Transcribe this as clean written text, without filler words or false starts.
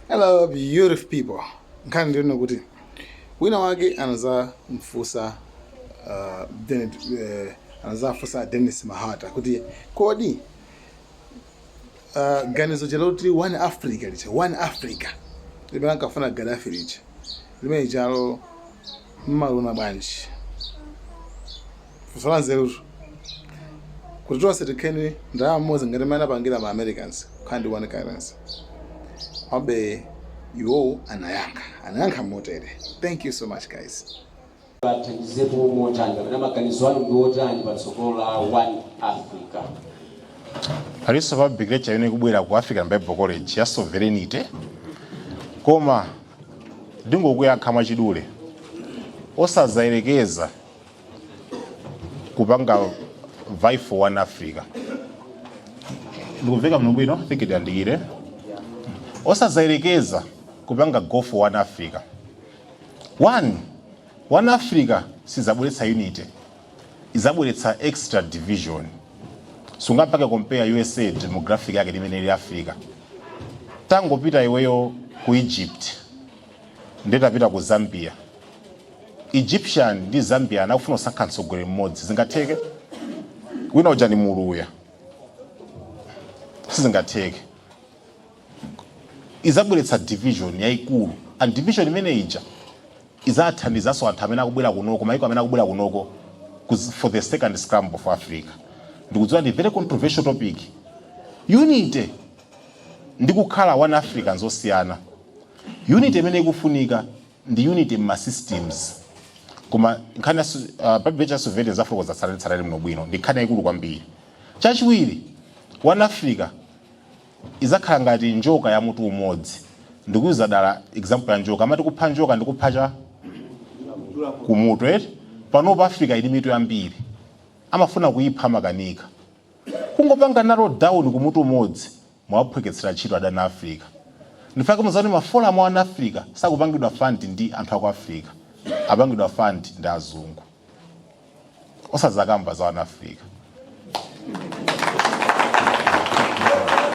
Hello, beautiful people. Nkhani ndiyonena kuti wina wake anazamfunsa anazafunsa Dennis Mahata kuti kodi ganizo loti One Africa lija, One Africa limene ankafuna Gaddafi lija, limene lijalo mmaliona bwanji? Funso la nzerutu, kuti tonse tikhale ndalama mmodzi ngati mmene anapangira ma Americans, kukhala ndi one currency. Komabe iwowo anayankha motere. Thank you so much, guys. Athandizepo motani kapena maganizo anu ndi otani patsogolo la One Africa? Palinso public lecture imene ikubwera ku African Bible College ya sovereignty, koma ndingokuyankha mwachidule. Osazayerekeza kupanga vie for One Africa. Ndikumveka mno bwino? Think ndiyandikire. Osazayerekeza kupanga go for One Africa. One Africa sizabweretsa unity, izabweretsa extra division. Sungapange compare USA demographic yake limene ili Africa. Tangopita iweyo ku Egypt, ndetapita ku Zambia. Egyptian ndi Zambia anakufuna kusankha mtsogoleri mmodzi, zingatheke? Wina uja ni Muluya, sizingatheke. Izabweretsa division yayikulu, and division imene ija izathandizanso anthu amene akubwera kunoko, maiko amene akubwera kunoko for the second scramble for Africa. Ndikudziwa ndi very controversial topic. Unity ndi kukhala One Africa nzosiyana. Unity imene ikufunika ndi unity ma systems, koma nkhani ya public ya sovereignty zafotokoza tsatanetsatane muno bwino, ndi nkhani yayikulu kwambiri. Chachiwiri, One Africa izakhala ngati njoka ya mutu umodzi. Ndikuyuza dala example ya njoka. Amati kupha njoka ndikupha cha kumutu, eti? Panopo Africa ili mitu yambiri, amafuna kuyipha, makanika. Kungopanga narrow down kumutu umodzi, mwaphweketsera ntchito adani Africa. Ndifake muzani ma forum a Africa sakupangidwa fund ndi anthu aku Africa, apangidwa fund ndi azungu. Osazakamba za One Africa.